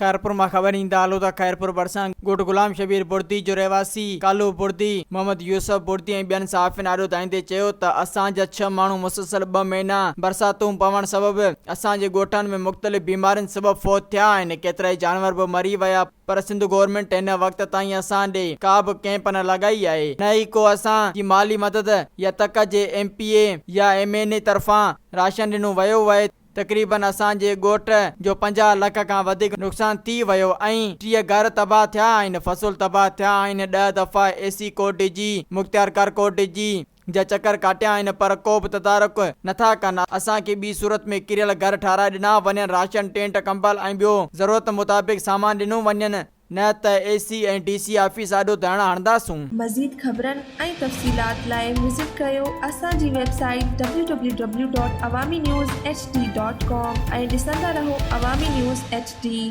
خيرپور مان خبر ايندا هلو ته خيرپور ڀرسان ڳوٺ غلام شبير بڙدي جو رهواسي ڪالو بڙدي، محمد يوسف بڙدي ۽ ٻين صحافين آڏو دانهيندي چيو ته اسان جا ڇهه ماڻهو مسلسل ٻه مهينا برساتون پوڻ سبب اسان جي ڳوٺن ۾ مختلف بيمارين سبب فوت ٿيا آهن ڪيترائي جانور به مري ويا پر سنڌ گورنمينٽ هن وقت تائين اسان ڏي ڪا به ڪئمپ نه لڳائي آهي نه ئي ڪو اسان جي مالي مدد يا تڪ جي ايم پي اي يا ايم اين اي طرفان راشن ڏنو ويو آهي. تقريبن اسان جي ڳوٺ جو 50 لک کان وڌيڪ نقصان ٿي ويو ۽ 30 گهر تباهه ٿيا آهن، فصل تباهه ٿيا آهن، ڏهه دفعا اي سي ڪورٽ ڊي، مختيارڪار ڪورٽ ڊي جا چڪر ڪاٽيا آهن پر ڪو به تدارڪ نٿا ڪن، اسان کي ٻي صورت ۾ ڪريل گهر ٺاهرائي ڏنا وڃن، راشن، ٽينٽ، ڪمبل ۽ ٻيو ضرورت مطابق سامان ڏنو وڃن. نه ته اي سي ۽ ڊي سي آفيس آڏو ڌرڻا هڻنداسون. مزيد خبرن ۽ تفصيلات لاء وزٽ ڪريو اسان جي website W W W dot Awami news H D dot com ۽ ڏسندا رهو عوامي نيوز ايڇ ڊي.